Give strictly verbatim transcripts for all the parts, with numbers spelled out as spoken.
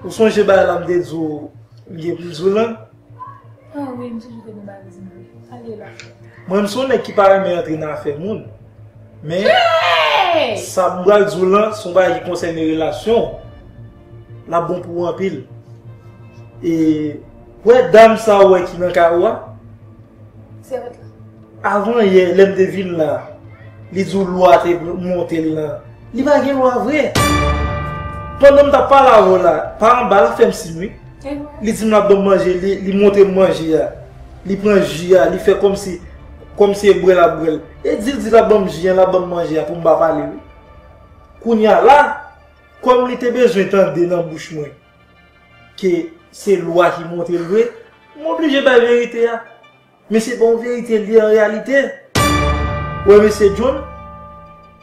Ou sonje bagay la m te di w, m gen pou m di w lan? Ah wi, m sonje te gen bagay di m wi. Ale la. Mwen, m se yon nèg ki pa renmen antre nan afè moun. Men, sa m pral di w lan, se yon bagay ki konsène relasyon. L ap bon pou ou anpil. E, wè dam sa ou wè ki nan kay ou a? Se vre. Avan yè, lè m te vin la, li di w lwa te monte l lan. Li pa gen lwa vre. Pandan m t ap pale avè w la, pa anba, l ap fè m siy wi. Li di m l ap ban m manje, li, li montre m manje a. Li pran ji a, li fè kòmsi, kòmsi e bwè l ap bwè l. E di l di l ap ban m ji a, l ap ban m manje a pou m pa pale wi. Kounye a la, kòm li te bezwen tande nan bouch mwen ke se lwa ki monte l vre, m oblije bay verite a. Men se pa yon verite l ye an reyalite. Ou wè mesye John?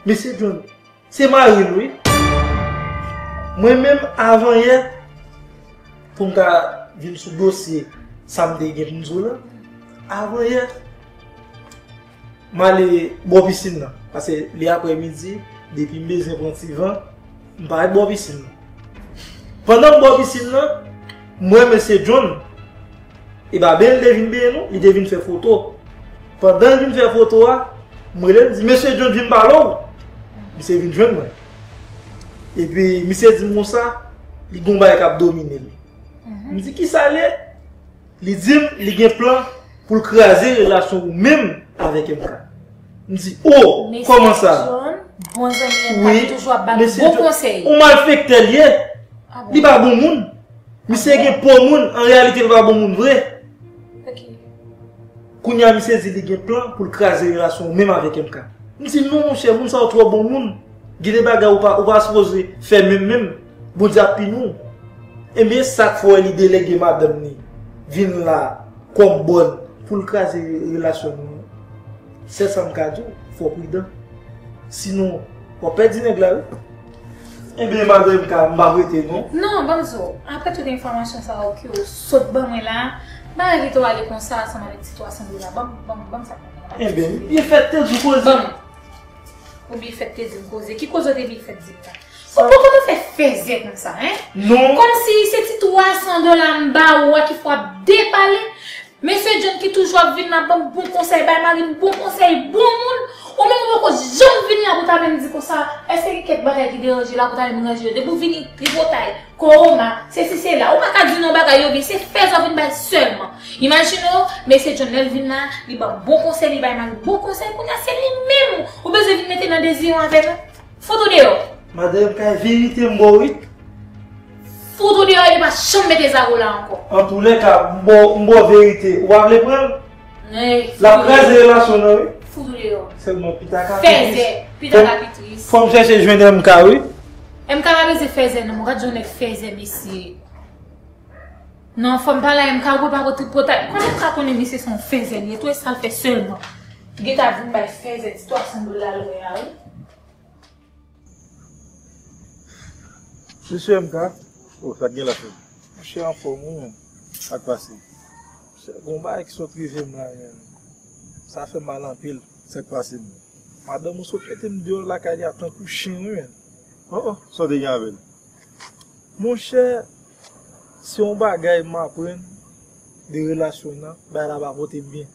Mesye John, se mari l wi. Mwen menm, avan yè, pou m ka vin sou dosye sa m te gen pou m di w lan, avan yè, m ale bò pisin nan. Paske li aprè midi, depi m bezwen pran ti van, m parèt bò pisin nan. Pandan m bò pisin nan, m wè mesye John, e pa benyen l te vin benyen non, li te vin fè foto. Pandan l vin fè foto a, m rele l, m di, "Mesye John, vin pale w." Misye vin jwenn mwen. Epi, misye di m konsa, li gon bagay k ap domine l. M di, "Kisa l ye?" Li di m li gen plan pou l kraze relasyon ou menm avèk M K. M di, "O, kòman sa?" Mesye John, bon zanmi M K, wi, ki toujou ap ba m bon konsèy. Yon malfektè l ye. Ah bon? Li pa bon moun. Misye gen po moun, an reyalite l pa bon moun vre. Ok. Kounye a misye di li gen plan pou l kraze relasyon ou menm avèk M K. M di, "Non, monchè, moun sa yo twò bon moun. Gen de bagay ou pa, ou pa sipoze fè menm menm. Bondye ap pini w." Ebyen, sa k fè w wè li delege madanm ni vin la kòm bòn pou l kraze relasyon nou an. Sèl sa m ka di w, fò w pridan. Sinon, w ap pèdi nèg la wi. Ebyen, madanm M K, m p ap rete non. Non, ban m di w, apre tout enfòmasyon sa yo ke w sot ban mwen la, bagay ki te ale konsa ansanm avèk ti twa san dola, ban m, ban m, ban m sa. Ebyen, byen fèt te di w koze. Ban m. Ou byen fèt te di m koze. Ki koze w te byen fèt di m la? Ou poko te fè fèzè konsa, en? Non. Kòmsi se ti twa san dola m ba ou a ki fè w ap depale. Mesye John ki toujou ap vin la ban m bon konsèy, bay mari m bon konsèy, bon moun. Ou menm ou poko janm vin la pou ta vin di konsa, èske gen kèk bagay ki deranje la pou ta vin ranje yo? Depi w vini tripotay, koroma, sesi sela, ou pa ka di non bagay yo byen, se fèzè w vin bay sèlman. Imajine w, mesye John lè l vin la, li ban m bon konsèy, li bay mari m bon konsèy, kounye a se li menm ou bezwen vin mete nan deziyon avè nou. Fout ou deyò. Madanm M K, verite m ba w wi. Fout ou deyò, epi pa janm mete zago la ankò. Antoulèka, m ba w, m ba w verite. Ou pa vle pran l? L ap kraze relasyon nan wi. Fout ou deyò. Sèlman pita ka pi tris. Fèzè, pita ka pi tris. Fò m chèche jwenn M K wi. M K pa bezwen fèzè non, mwen gad yon nèg fèzè mesye. Non, fò m pale a M K, ou pa pot tripotay. Kòman M K konnen misye se yon fèzè li ye? Tou e sa l fè sèlman. Li gentan vin bay fèzè ti twa san dola l wè a wi. Mesye M K. O, sa k gen la frè m? Monchè, anfòm wi menm. Sa k pase? Monchè, gon bagay ki sot rive m la menm. Sa fè m mal anpil. Sa k pase menm? Madanm ou sot mete m deyò lakay li a tankou chen wi menm. O, o, sa w te gen avè l? Monchè, se yon bagay m aprann de relasyon nan, bagay la pa pote m byen.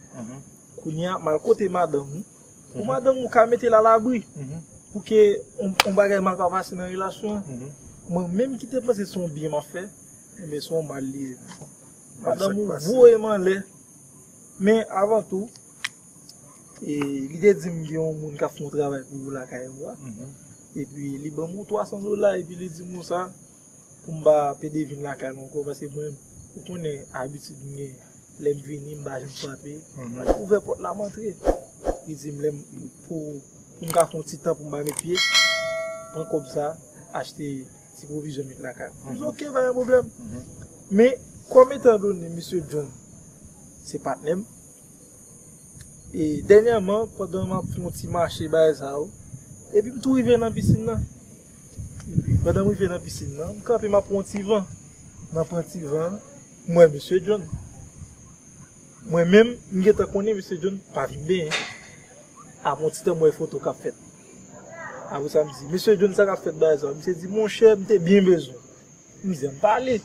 Kounye a, m al kote madanm ou, pou madanm ou ka mete l alabri. Pou ke yon, yon bagay mal pa pase nan relasyon an. Mwen menm ki te panse se yon byen m ap fè, enben se yon mal li ye. Madanm ou voye m anlè. Men avan tou, e, li te di m gen yon moun k ap fè yon travay pou yo lakay ou a. Epi li ban m yon twa san dola, epi li di m konsa, pou m pa pede vin lakay la ankò, paske mwen, ou konnen abitid m gen, lè m vini, m pa janm frape. Ouvè pòt la, m antre. Li di m lè m, pou, pou m ka fè yon ti tan pou m pa met pye, pran kòb sa, achte ti pwovizyon met lakay. M di, "Ok, pa gen pwoblèm." Men, kòm etan done, mesye John, se patnè m, e dènyèman, pandan m ap fè yon ti mache bagay sa yo, epi m tou rive nan pisin nan. Epi pandan m rive nan pisin nan, m kanpe, m ap pran yon ti van. M ap pran ti van, m wè mesye John. Mwen menm, m gentan konnen mesye John pa vin benyen. Apre yon ti tan, m wè foto k ap fèt. Apre sa, m di, "Mesye John, sa k ap fèt bagay sa yo?" Misye di, "Monchè, m te byen bezwen." Mizè m pale.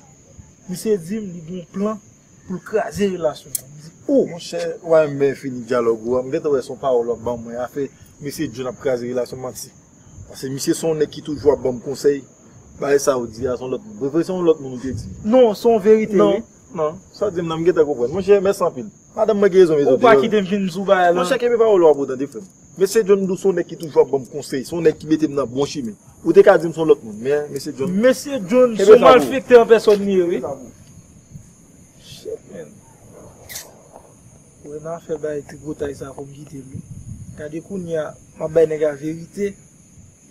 Misye di m li gen yon plan pou l kraze relasyon an. M di, o! Monchè, w a menm fini dyalòg ou a. M gentan wè se yon pawòl w ap ban mwen. Afè mesye John ap kraze relasyon, manti. Paske misye se yon nèg ki toujou ap ban m konsèy. Bagay sa ou di a, se yon lòt moun. Prefere se yon lòt moun ou te di. Non, se yon verite, wi. Non, non. Sa w di m nan, m gentan konprann. Monchè, mèsi anpil. Madanm mwen gen rezon, mezanmi. Ou pa kite m fin di w bagay la. Monchè, kenbe pawòl ou a pou w tande, frè m. Mesye John Doe se yon nèg ki toujou ap ban m konsèy, se yon nèg ki mete m nan bon chimen. Ou te ka di m se yon lòt moun, men Mesye John. Mesye John, se yon malfektè an pèsòn li ye, wi. Shit, man. Ou wè nan afè bay tripotay sa, fò m kite l, wi. Gade kounye a, m ap bay nèg la verite,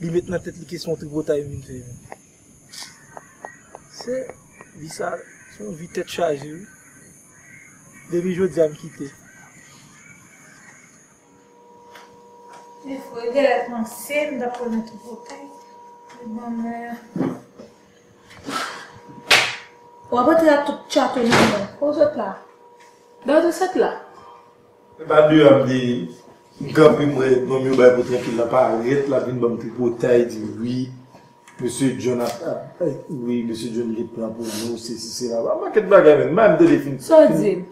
li met nan tèt li ke se yon tripotay m vin fè, men. Se vi sa, se yon vi tèt chaje, wi. Depi jodi a m kite. E frè, genlè panse m t ap pran tripotay. Li ban mwen. W ap antre ak tout tchat ou nan men. Kote w sot la? Dòt ou sot la? E pa deyò a m te ye. M kanpe, m wè nonm yo bay pou trankil la parèt, l ap vin ban m tripotay, di wi. Mesye John ap, ap, wi, mesye John gen plan pou nou, sesi, sela. Pa pakèt bagay, men, m pa menm tande fin. Sa w di m?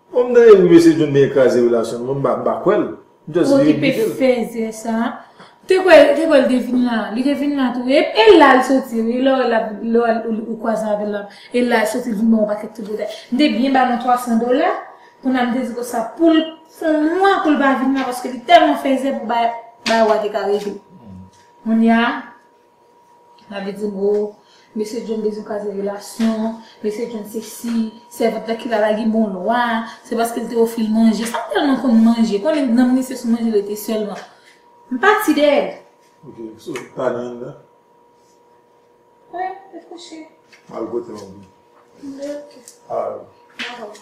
Bon, m tande wi, mesye John byen kraze relasyon nou, m pa, m pa kwè l. M just okipe vin kite l. Fèzè sa. Te kwè, te kwè l te vin la. Li te vin la tou. E, e la l soti, wi. Lè w wè l ap, lè w al, ou, ou kwaze avè l la. E la l soti, l vin ban w pakèt tripotay. M te byen ba nou twa san dola. Kounye a m te di konsa pou l fè yon mwa pou l pa vin la, paske li tèlman fèzè pou bay, bay w a te ka regle. Kounye a, N ap vin di m, o, mesye John bezwen kraze relasyon, mesye John sesi, sèvant la ki la la gen bon lwa, se paske l te ofri l manje. Sa m tèlman konn manje, konnen nanm li se sou manje l rete sèlman. M pati dèyè l. Ok, so, pa gen ann la? Wi, li kouche. M al kote l anvi. Mwen, ok. Ah. Dakò.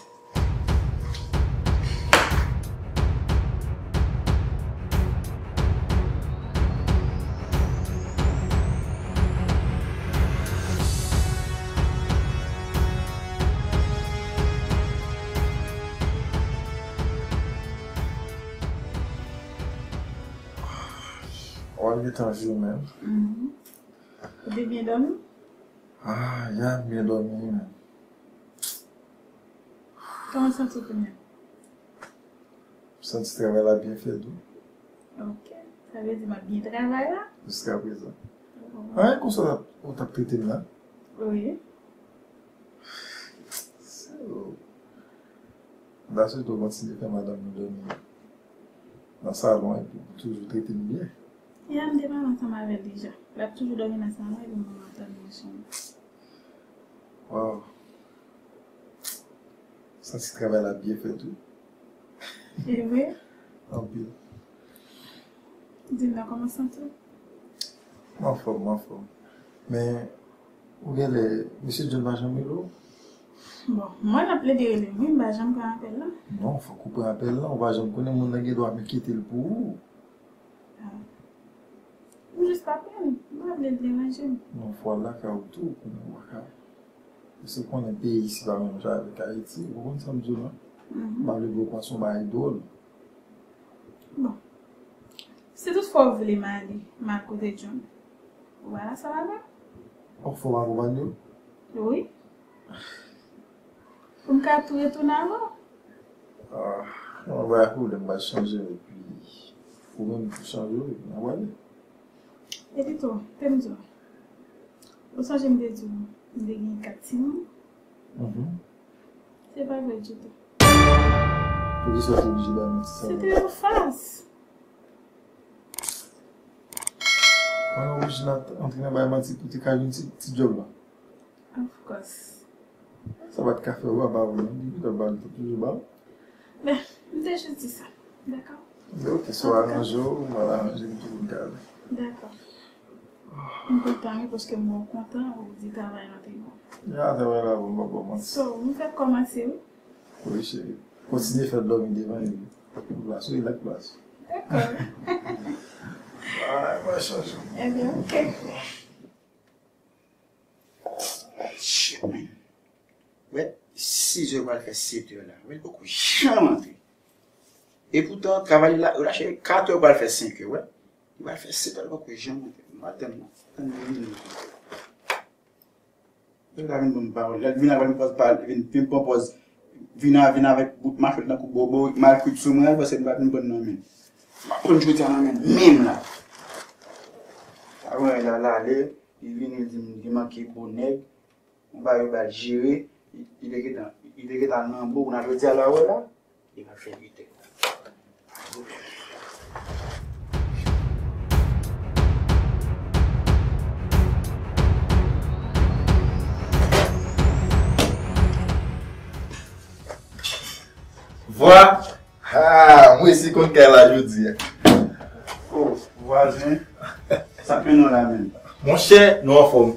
Ou al gentan jou menm. Mhm. Ou te byen dòmi? Ah, ya, m byen dòmi wi menm. Kòman w santi w kounye a? M santi travay la byen fèt wi. Ok. Sa vle di m ap byen travay la? Jiskaprezan. Anyen konsa w t ap, ou t ap trete m la? Wi. So, m ta swete w kontinye fè madanm nou dòmi nan salon epi pou toujou trete m byen. Ya, m te pale ansanm avè l deja. L ap toujou dòmi nan salon epi mwen m ap dòmi nan chanm. Waw. Santi travay la byen fèt wi. E vre? Anpil. Di m nan kòman santi w? M anfòm, m anfòm. Men, ou genlè, mesye John pa janm rele w? Bon, mwen n ap plede rele m wi, m pa janm pran apèl la. Non, fòk ou pran apèl la, ou pa janm konnen moun nan gen dwa enkyete l pou ou. Ah. M jis pa pran l, m pa vle l deranje m. Non, fò w al lakay ou tou, konnen w pa ka. Paske w konnen peyi isi pa menm jan avèk Ayiti, ou konprann sa m di w la? Mhm. M pa vle ba w pase yon bagay dwòl. Bon. Si toutfwa w vle m ale, m al kote John. Ou pa la sa avè m? Ou fè m akonpanye w? Wi. Pou m ka tou retounen avè w? Ah, non, pa gen pwoblèm, m pral chanje epi ou menm tou chanje w epi n a prale. Epi tou, te m di w. Ou sonje m te di w, m te gen kat timoun? Mhm. Se pa vre ditou. Poukisa w te oblije bay manti sa? Se te yon fas. Mwen oblije antre nan bay manti pou te ka jwenn ti, ti djòb la. Of course. Sa pa t ka fè w apa vre non, depi lè w ba l, t ap toujou ba l. Men, m te jis di sa. Dakò? Oke, si w aranje w, m al aranje m tou pou n ka ale. Dakò. M kontan wi, paske m wè w kontan, ou di travay lan te bon. Ya, travay la bon, m p ap ba w manti. So, m fèk kòmanse wi. Wi, cheri. Kontinye fè l dòmi devan epi plas ou, li lak plas ou. Dakò. Ay, pa chanje. Ebyen, oke. Shit, man. Wè, sizè pral fè setè la. Wè, l poko janm antre. Epoutan, travay li la, yo lache katè pral fè senkè, wè. Li pral fè setè, l poko janm antre. M ap tann nan. Tann li vini. Li ta vin ban m pawòl. Lè l vin avè m pòz pale, vin, vin pran pòz. Vin a, vin avèk bout machwè tankou bobo, mal kwit sou mwen, paske m pa vin pran nan men. M pa pran jodi a nan men menm la. Sa wè la, l ale, li vini, li di m li manke bon nèg. Yon bagay yo ba l jere, li, li te gentan, li te gentan al nan bo, kounye a jodi a la wè la, li pral fè uit è. Vwa! Ha! Mwen resi konn kay la jodi a. Oh, vwazen. Sa k mennen w la menm? Monchè, nou anfòm.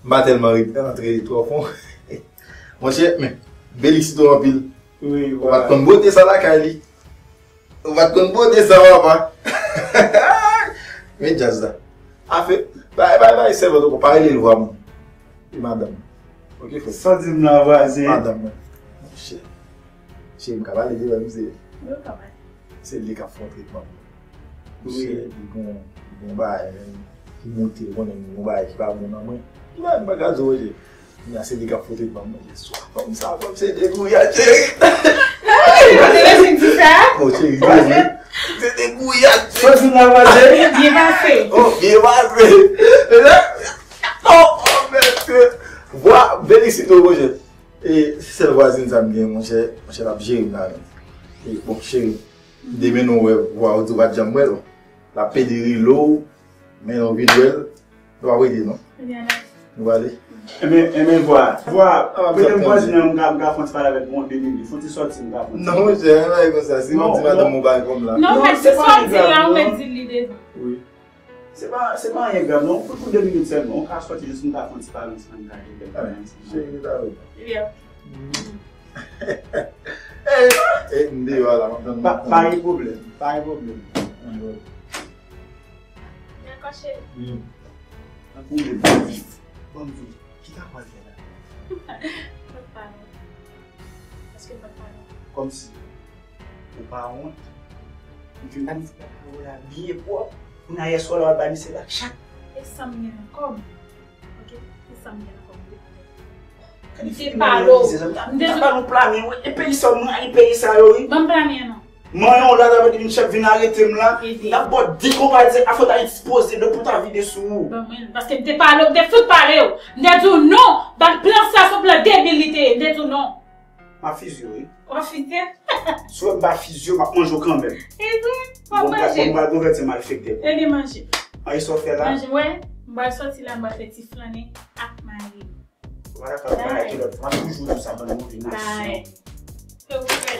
M pa tèlman ret antre twò fon. Monchè, men, Belixito anpil. Wi, ou pa t konn bote sa lakay li. Ou pa t konn bote sa, papa. Men djaz la. Afè, bay, bay, bay, sèvant ou pa rele l vwa moun. E madanm. Ok, frè. Sa w di m la, vwazen? Madanm mwen. Monchè. Cheri, m ka pale devan misye. Wi, ou ka pale. Se li k ap fè yon tretman pou mwen. Wi. Monchè, li gon, li gon bagay, men, ki monte, ou konnen, li gon bagay ki pa bon nan mwen. Ki bagay m pa ka di w, cheri? Kounye a, se li k ap fè tretman pou mwen yèswa. Fanm sa, fanm se degouyad, cheri. Wi, se li ki di sa. Bon, cheri, se degouyad, cheri. Byen pase. Oh, byen pase. Oh, oh, mèt. Vwa, Belixito, monchè. E se sèl vwazin sa m gen, monchè, monchè, l ap jere m la menm. E, bon, cheri, demen nou wè, vwa ou di w pa t janm wè l. L ap pede rele w, men lè w vin wè l, nou p ap rete non. Nou prale. Enben, enben, vwa, vwa, prete m vwazin nan, m ka, m ka fè yon ti pale avè l pou yon de minit. Fè yon ti sòti, m ka fè yon ti. Non, monchè, ann al konsa, si yon ti madanm ou bay kòm la. Non, mèt, se sòti la, ou mèt di l li devan. Wi. Se pa, se pa anyen grav non, pou, pou de minit sèlman, ou ka sòti jis nou ta fè yon ti pale ansanm, nou ta gen kèk bagay ansanm. Cheri, ta wè. Wi. E, e, m deyò a la, m ap tann. Pa, pa gen pwoblèm, pa gen pwoblèm. Dakò, cheri. Wi. Tankou w vle, ban m di w, ban m di w, ki ta pral fè la? Papa. Èske m pa t pale? Kòmsi ou pa wont? Ou fin ba misye pawòl la byen pwòp. Kounye a yèswa la w al ba misye lakchat. E sa m gen nan kò m? Ok? E sa m gen nan kò m? M te pale w. M te ba nou pla men, wi. E peyi sa w mwen, e peyi sa yo, wi. Ban m pla men an non. Manyen w la, ta vle di vin chèf vin arete m la. N ap ba w de konpa di afè w ta ekspoze, de pou ta vide sou ou. Ban mwen, paske m te pale w, m te fout pale w. M te di w non, ban plan sa se yon plan debil li te ye. M te di w non. M ap fizye w, wi. W ap fizye? Si w wè m pa fizye w, m ap manje w kanmenm. E vre? W ap manje? Bon, m pral konvèti malfektè. Ebyen manje. An, e sa w fè la? Manje, wè. M pral sòti la, m pral fè ti flannen ak mari m. Ou pa ka fè bagay kilòt. M ap toujou di w sa, bann move nasyon. Bye. Fè ou fè.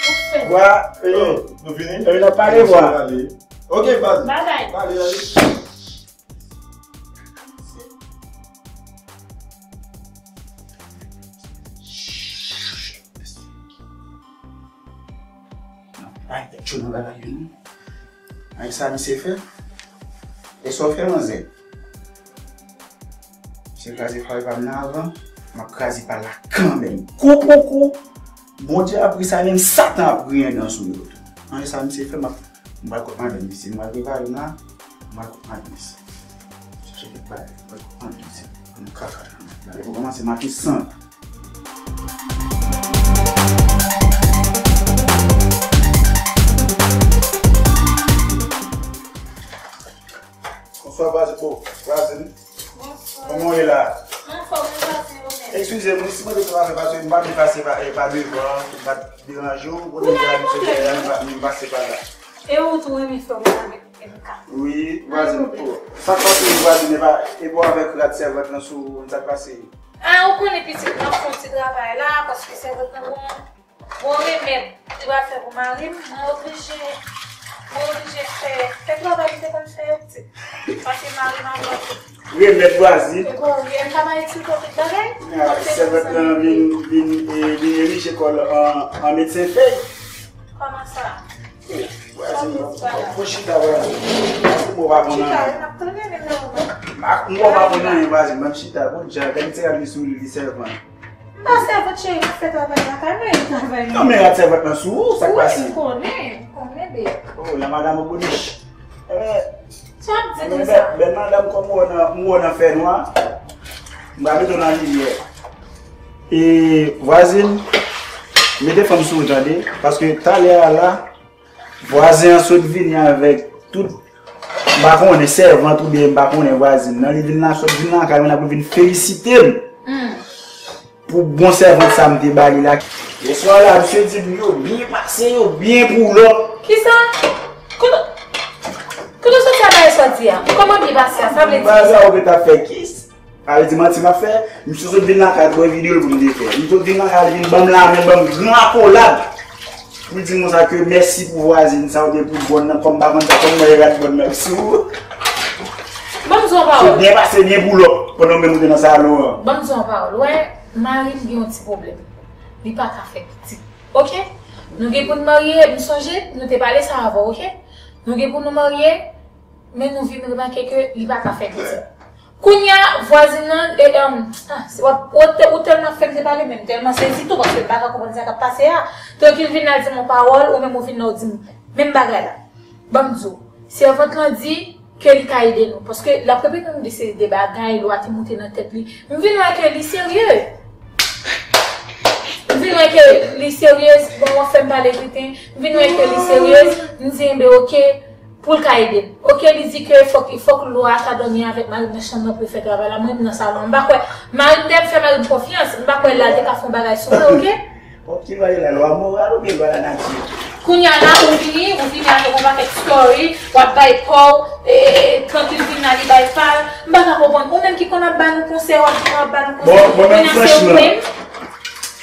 Ou fè. Vwa, e, nou fini? E, n ap pale, vwa. Ok, baz. Bye bye. Pale, ale. Ay, tèt cho nan bagay yo, non. Ay, sa misye fè? E sa w fè, manzè? Misye kraze fay pa m nan avan, m ap kraze pa l la kanmenm. Kou pou kou, Bondye ap ri sa, menm Satan ap griyen dan sou yo tou. Ay, sa misye fè, m ap, m pral kot madanm misye, m pral prepare m la, m pral kot madanm misye. Chache kèk bagay, m pral kot madanm misye. Ann kaka, gade pou kòmanse maten san. Bonswa, vwazin. O, vwazin. Bonswa. Kòman w ye la? Anfòm, wi, vwazin, ou menm? Eskize m, wi, si mwen te fè afè, paske m pa vle pase pa, eh, pa devan, m pa t deranje w, ou konnen m te abitye fè, m pa, m pase pa la. E ou tou renmen fè w avèk M K? Wi, vwazin. O, sa k pase, vwazin, e pa, e pa w avèk rad sèvant lan sou, sa k pase? A, ou konnen pitit, m ap fè yon ti travay la, paske sèvant lan gon, gon remèd li pral fè pou mari m, mwen oblije, mwen oblije fè, fè travay li te konn fè yo, pitit. Paske mari m ap manje. Remèd vwazin. E bon, wi, M K pa eksplike w tout bagay? A, sèvant lan vin, vin, e, vin erije kò l an, an medsen fèy. Kòman sa? Vwazin, mwen chita, vwazin. Mwen pa konn anyen. Chita, n ap tande, men non, non. M pa konn anyen, vwazin, mwen chita. Bon, jan, gade ti rad li sou li, li sèvant. M pa sèvant, cheri, m ap fè travay lakay mwen, e travay mwen. Non, men rad sèvant lan sou ou, sa k pase? Wi, m konnen, m konnen, bebe. O, la madam o bonich. Sa w ap di konsa? Bèl, bèl madam, kòm m wè w nan, m wè w nan fènwa. M pral mete w nan livyè. E vwazin, mete fanm sou ou tande, paske talè a la, vwazen an sot vini avèk tout, m pa konnen, sèvant oubyen m pa konnen vwazin nan, li vin la, sot vin lakay mwen la pou vin felisite m pou bon sèvant sa m te ba li la. Yèswa la, misye di m yo byen pase, yo byen pou lòt. Kisa? Kote, kote w soti a bagay sa w di a? Kòman byen pase a? Sa vle di kisa? Sa ou te ta fè kis? A vle di manti m ap fè, misye sot vin lakay pou videyo l pou m te fè. Li sot vin lakay, li vin ban m lamen, ban m gran akolad. Pou l di m konsa ke mèsi pou vwazin sa ou te pou bòn nan, kòm m pa konn sa, kòm mwen rad bòn nan sou. Ban m di w yon pawòl. Se byen pase byen pou lòt, pandan menm ou te nan salon an. Ban m di w yon pawòl. Wè, mari m gen yon ti pwoblèm. Li pa ka fè pitit. Oke? Nou gen pou n marye, m sonje, nou te pale sa avan, oke? Nou gen pou nou marye, men nou vin remake ke li pa ka fè pitit. Kounye a, vwazin nan, e, em, ah, se, w ap, w te, ou tèlman fè m te pale, men m tèlman sezi tou, paske m pa ka konprann sa k ap pase a. Tank li vin la di m yon pawòl, ou menm ou vin la ou di m menm bagay la. Ban m di w, sèvant lan di ke li ka ede nou, paske l ap repete nou de seri de bagay, lwa te moute nan tèt li. M vin wè ke li serye. M vin wè ke li serye, bon, w ap fè m pale kreten. M vin wè ke li serye, m di, enben, oke, pou l ka ede m. Oke, li di ke fòk, fòk lwa ta dòmi avèk mari m nan chanm nan pou l fè travay la. Mwen, m nan salon. M pa kwè, mari m te ap fè mari m konfyans. M pa kwè l la te ka fè yon bagay sou mwen, oke? Bon, ki lwa yo la, lwa moral oubyen lwa lanati? Kounye a la, ou vini, ou vini avèk yon pakèt story, w ap bay pa w, e, e, e, trankil vin la, li bay pa l. M pa ka konprann. Ou menm ki konn ap ba nou konsèy, w ap vin w ap ba nou konsèy. Bon, bon, men franchman. Kounye a,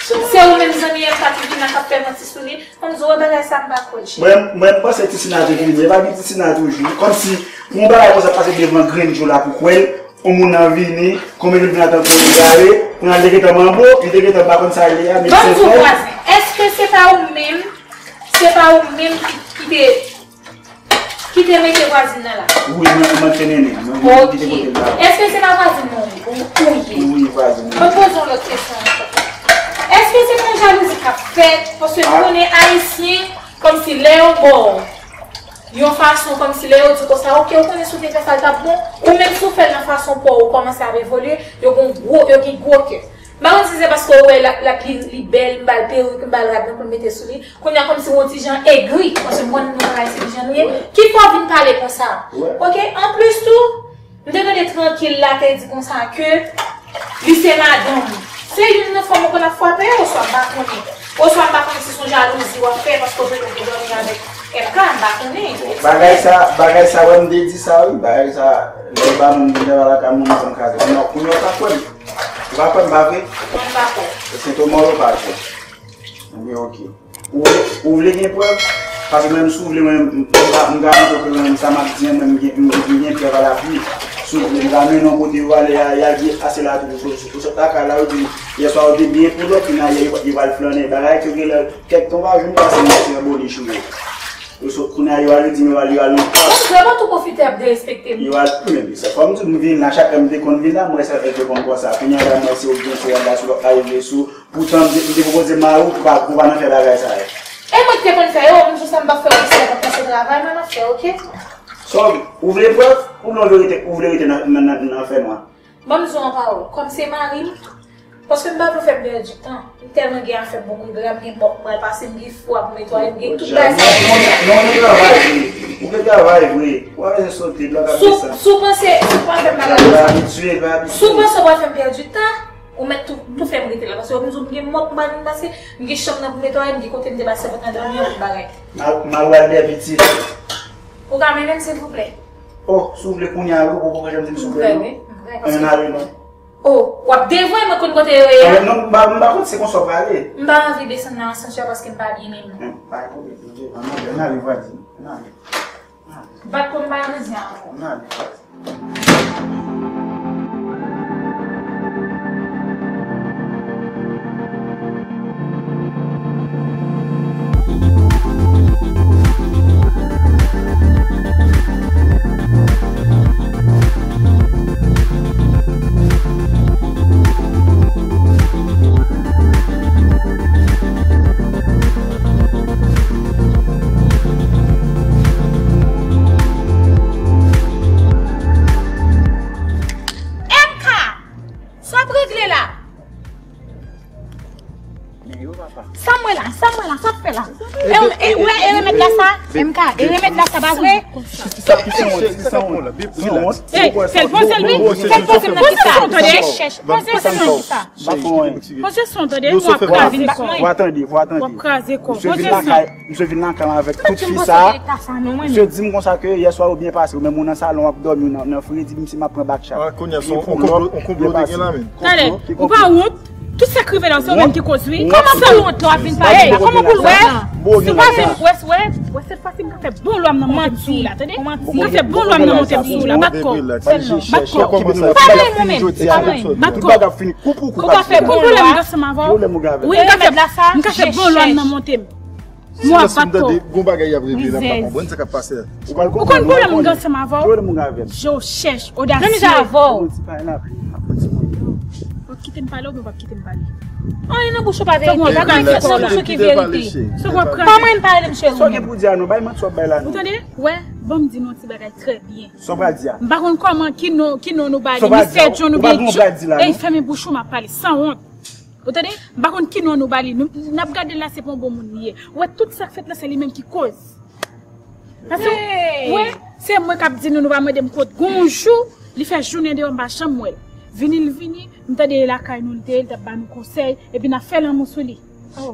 se ou menm, se ou menm zanmi M K ki vin la k ap fè manti sou li. Kòm di w wè bagay sa m pa kwè l, cheri. Mwen, mwen, m panse Ti Sina te vini. E pa gen Ti Sina toujou. Kòmsi, pou yon bagay konsa pase devan grenn Djo la pou kwè l, yon moun nan vini, konbyen moun vin atan pou egare, kounye a l te gentan manbo, li te gentan pa konn sa l ye a, men sensè. Ban m di w vwazen, èske se pa ou menm, se pa ou menm ki, ki te, ki te mete vwazin nan la? Wi, mwen, mwen te mennen, mwen, mwen ki te pote l la. Èske se pa vwazin nan ou, ou ye? Wi, vwazin nan. Mwen poze yon lòt kesyon ankò. Èske se pa yon jalouzi k ap fèt? Paske nou konnen Ayisyen, kòmsi lè yo ba w yon fason, kòmsi lè yo di konsa, oke, ou konnen si w te fè sa, l t ap bon, ou menm si w fè l nan fason pa w, ou kòmanse ap evolye, yo gen gwo, yo gen gwo kè. M pa konn si se paske w wè l ap, l ap, li, li bèl, m ba l perik, m ba l rad mwen pou l mete sou li. Kounye a kòmsi w yon ti jan egri, paske m konnen nou bagay se ti jan nou ye. Ki fè w vin pale konsa? Oke, anplis tou, m te tande Trankil la te di konsa ke li se madanm. Se youn nan fanm ou konn ap frape yo, oswa m pa konnen. Oswa m pa konnen si se yon jalouzi w ap fè paske w petèt te dòmi avèk M K, m pa konnen. Bagay sa, bagay sa, wè m te di sa wi, bagay sa, lè w ba moun vin nan lakay moun nan kraze. Kounye a, kounye a w pa kwè m. Ou pa kwè m, pa vre? Non, m pa kwè. Se to mò yo pa kwè. Ebyen, oke. Ou vle, ou vle gen prèv? Paske mwen menm, si w vle, mwen, m, m, m ka, m ka montre w ke mwen menm, sa m ap di an, mwen, m gen, m, m gen prèv alapui. Si w vle, m ka mennen w kote yo ale a, y a di, a, se la tou, ou sot, ou sot lakay la, yo di, yèswa, ou te byen pou lòt, kounye a, yo, yo pral flannen. Bagay ke genlè, kèk tan w pa jwenn, pase yon ti abone sou yo. Yo sot, kounye a, yo ale di, yo ale, yo ale nan plas. Bon, vrèman tou pwofite ap derespekte m. Yo ale, men, se kòm di, m vin la, chak lè m te konn vin la, m wè sa fè te konn konsa. Kounye a, la, m wè se ou k gen sou rad la, sou lòt la, yo vle sou. Poutan, m te, m te pwopoze mari w pou pa, pou pa nan fè bagay sa yo. E mwen ki te konn fè yo, m di w sa m p ap fè, w di se lè m ap kòmanse travay, mwen m ap fè, oke? So, ou vle prèv? Oubyen ou vle rete, ou vle rete nan, nan, nan, nan fè nwa? Ban m di w yon pawòl, kòm se mari m, paske m pa vle w fè m pèdi tan. M tèlman gen afè m pou m regle la, m gen mò pou m pral pase, m gen fwa pou m netwaye, m gen tout bagay sa yo. Non, non, non, ou gen travay vre. Ou gen travay vre. Ou pa bezwen sote, dlo ka desann. Si w panse, si w pa fè m bagay konsa. Li abitye, li pa abitye. Si w panse w pa fè m pèdi tan, ou mèt tou, tou fè m rete la, paske w ap di w m gen mò pou m al vin pase, m gen chanm nan pou netwaye, m gen kote m te ba sèvant nan dòmi an pou bagay. M a, m a wè dè pitit. Ou ka mennen m, silvouplè? Oh, si w vle kounye a, wi, ou poko janm di m si w vle, non. M prè, wi, m prè, paske. Ann ale, non. Oh, w ap devwe mwen konn kote yo ye a? Ah, non, m pa, m pa konn se konsa w prale. M pa anvi desann nan asansè paske m pa byen menm. Hmm, pa gen pwoblèm, ann ale, ann ale, vwazin, ann ale. Bat pou m pa rezyen ankò. Regle la. Sa m wè la, sa m wè la, sa m fè la. E, e, e, e remèd la sa, M K, e remèd la sa, pa vre? Sa ki san wont, ki san wont. Ey, fè l poze l, wi. Fè l poze l, poze l, tande. Poze l, tande. Poze l, tande. W ap kraze kò. W ap kraze kò. Poze l. Misye vin lakay mwen avèk tout fi sa. Misye di m konsa ke yè swa ou byen pase, ou menm ou nan salon w ap dòmi, ou nan, nan fredi, misye m ap pran back chat. Ah, kounye a se yon konplo, yon konplo te gen la menm. Tande, ou pa wont? Tout sa k rive la, se ou menm ki koz, wi. Kòman se wont la w ap vin pale la? Kòman pou l wè? Si w pa vin wè, wè, wè, se fasi m ka fè bon lwa m nan monte m sou ou la, tande? M ka fè bon lwa m nan monte m sou ou la, bat kò. Bat kò. Pale mwen menm, pale, bat kò. Ou ka fè bon lwa m ansanm avè w. Wi, m ka fè, m ka fè bon lwa m nan monte m. Mwen ap bat kò. Gon bagay y ap regle la, m pa konprann sa k ap pase a. Ou konn pwoblèm m gen ansanm avè w? Je w chèch, odasye. Menm jan avè w. W ap kite m pale oubyen w p ap kite m pale? Anyen nan bouch ou pa verite, bagay ki nan bouch ou ki verite. Kòman m pa rele m cheri? Sa w gen pou di a non, bay manti w ap bay la non. Ou tande? Wè, ban m di nou yon ti bagay trè byen. Sa w pral di a? M pa konn kòman, ki non, ki non nou ba li, Mistè John oubyen John. Ey, fèmen bouch ou, m ap pale, sanwont. Ou tande? M pa konn ki non nou ba li. Nou, n ap gade l la, se pa yon bon moun li ye. Ou wè, tout sa k fèt la, se li menm ki koz. Paske, ou wè, se mwen k ap di nou, nou pa mande m kont. Gon jou, li fè jounen deyò, m pa janm wè l. Vini, l vini, m tande e lakay nou l te ye, l t ap ba nou konsèy, epi n ap fè lanmou sou li. Oh.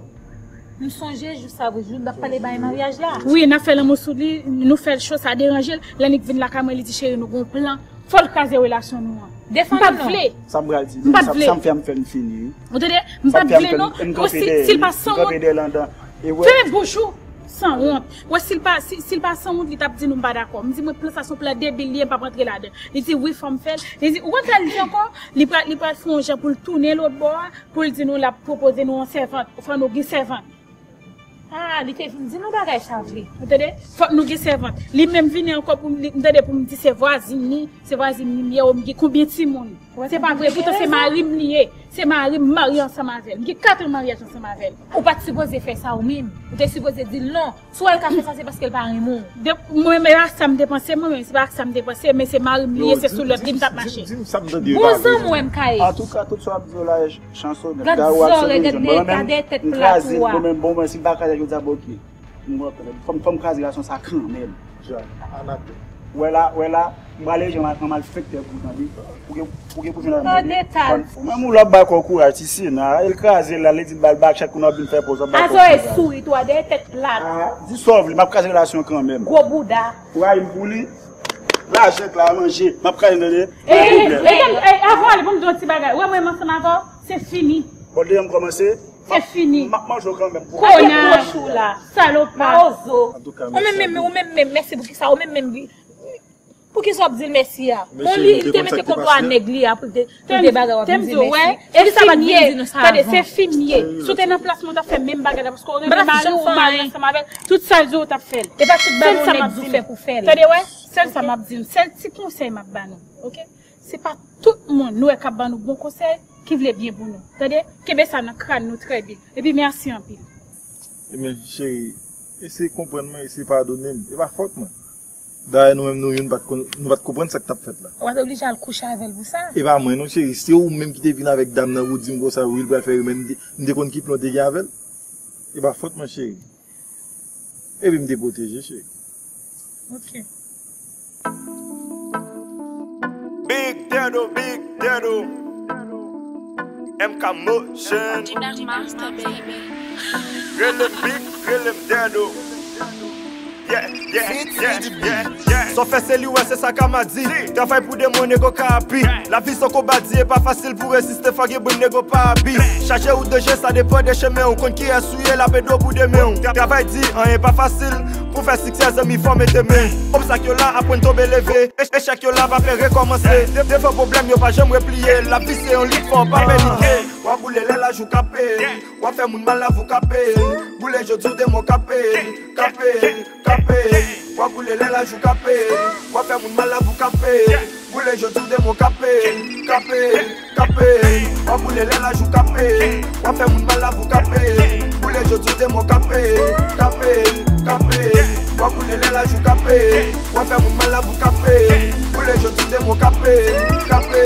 M sonje jou sa, jou n t ap pale bay maryaj la. Wi, n ap fè lanmou sou li, nou fè l cho, sa deranje l. Lè nèg vin lakay mwen, li di, cheri, nou gon plan. Fò l kraze relasyon nou an. M pa t vle. Sa m pral di, m pa t vle. Sa m fè, m fè m fini, wi. Ou tande? M pa t vle, non. Si, si l pa sanwont. Fèmen bouch ou, sanwont. Wè, si l pa, si, si l pa sanwont, li t ap di nou m pa dakò. M di, mwen, plan sa se yon plan debil li ye, m p ap antre ladan. Li di, wi, fò m fè l. Li di, ou konn sa l di ankò? Li pral, li pral fè yon jan pou l tounen lòt bò a, pou l di nou l ap pwopoze nou yon sèvant. Fò nou gen sèvant. Ah, li te vin di nou bagay sa vre. Ou tande? Fòk nou gen sèvant. Li menm vini ankò pou m, li, m tande pou m di se vwazin li, se vwazin li m ye, o, m gen konbyen timoun? Se pa vre, poutan se mari m li ye. Se mari m, m marye ansanm avè l. M gen kat an maryaj ansanm avè l. Ou pa t sipoze fè sa ou menm. Ou te sipoze di l non. Si w wè l ka fè sa, se paske l pa renmen w. Mwen menm, e pa sa m te panse, mwen menm, se pa sa m te panse, men se mari m li ye, se sou lòd li m t ap mache. Bon zanmi w M K ye. Antouka, tout sa w ap di yo la, Chanson nèt. Gad zòrèy, gad de, gad de tèt plat ou a. Mwen menm, bon, mwen, si m pa kraze, yo di a, bon, ok. Mwen, fò m, fò m kraze relasyon sa kanmenm. Wè la, wè la, m prale jan an malfektè pou tande. Ou gen, ou gen pou jwenn an. Ou menm ou lòt ba kò kouraj, ti Sina, el kraze la, li di bal bak chak kounye w ap vin fè poz, w ap ba kò kouraj. Azò e souri tou a, de tèt plat. Ah, di sa w vle, m ap kraze relasyon kanmenm. Gwo bouda. Ou rayi m pou li? Lajan k la manje, m ap kraze tande. Ey, ey, ey, avan ale, pou m di yon ti bagay. Ou wè mwen menm ansanm avè w, se fini. Bon, depi m kòmanse, se fini. M ap manje w kanmenm. Konya, salopa. Mawozo. Ou menm menm, ou menm menm, mèsi pou kisa, ou menm menm, pou kisa w ap di l mèsi a? Bon, li, li te mete konplo a nèg li a pou l te, pou l te bagay w ap di mèsi. Epi sa pa t vin di nou sa avan. Tande, se fi m ye. Si w te nan plas mwen, w t ap fè menm bagay la, paske w renmen mari w, ou marye ansanm avè l, tout sa l di w, w t ap fè l. E pa tout bagay yon nèg di w fè pou fè l. Tande, wè, sèl sa m ap di nou, sèl ti konsèy m ap ba nou, oke? Se pa tout moun nou wè k ap ban nou bon konsèy ki vle byen pou nou. Tande? Kenbe sa nan kràn nou trè byen. Epi mèsi anpil. Ebyen, cheri, eseye konprann mwen, eseye padone m. E pa fòt mwen. Dayè, nou menm nou youn pa t konn, nou pa t konprann sa k t ap fèt la. Ou pa t oblije al kouche avè l pou sa. E pa mwen non, cheri. Se ou menm ki te vin avèk dam nan, ou di m konsa, wi, l pral fè rimè. M te, m te konn ki plan w te gen avè l. E pa fòt mwen, cheri. Epi m te pwoteje, cheri. Ok. Big Daddy, Big Daddy. M K Motion. Rele m Big, rele m Daddy. Yeah, yeah, yeah, yeah, yeah. Sa w fè se li w wè, se sa k a madi. Travay pou de mwen, nego ka api. Lavi se yon konba di, e pa fasil pou reziste, fò gen bri, nego pa abi. Chaje ou danje, sa depann de chemen w. Konn kiyès ou ye, l ap ede w pou demen w. Travay di, anyen pa fasil. Pou fè siksè, zanmi, fò mete men. Obstak yo la, aprann tonbe leve. Ech-, echèk yo la, pa pè rekòmanse. De-, devan pwoblèm, yo pa janm repliye. Lavi se yon lit, fò w pa panike. W ap boule lè laj ou kape. W ap fè moun mal, lavi w kape. Boule jodi w, demen w kape. Kape, kape. W ap boule lè laj ou kape. W ap fè moun mal, lavi w kape. Boule jodi w, demen w kape. Kape, kape. W ap boule lè laj ou kape. W ap fè moun mal, lavi w kape. Boule jodi w, demen w kape. Kape, kape. W ap boule lè laj ou kape. W ap fè moun mal, lavi w kape. Boule jodi w, demen w kape. Kape,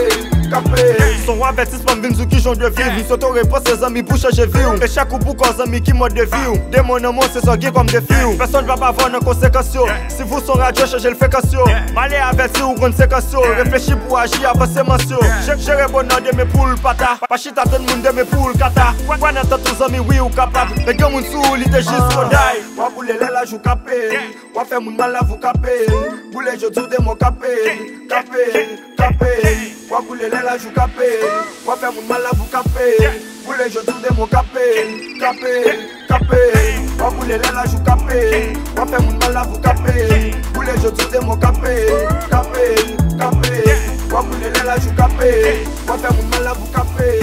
Kape. Se yon avètisman m vin di w kijan w dwe viv. M swete w repanse zanmi pou chanje vi w. Echèk ou pou kò zanmi ki mòd de vi w. Demon nan mwen se sa w gen kòm defi w. Pèsonn p ap avè w nan konsekans yo. Si w se yon radyo chanje l frekans yo. M ale avèti w konn sekans yo. Reflechi pou w aji avan semans yo. Je- Jere bonè demen pou l pa ta. Pa chita tann moun demen pou l ka ta. Kwè nan tèt ou zanmi wi ou kapab. Men gen moun sou ou li te jis konday. W ap boule lè laj ou kape. W ap fè moun mal la pou kape. Boule jodi w demen w kape. Kape, kape. W ap boule lè laj ou kape. W ap fè moun mal la pou kape. Boule jodi w demen w kape. Kape, kape. W ap boule lè laj ou kape. W ap fè moun mal la pou kape. Boule jodi w demen w kape. Kape, kape. W ap boule lè laj ou kape. W ap fè moun mal la pou kape.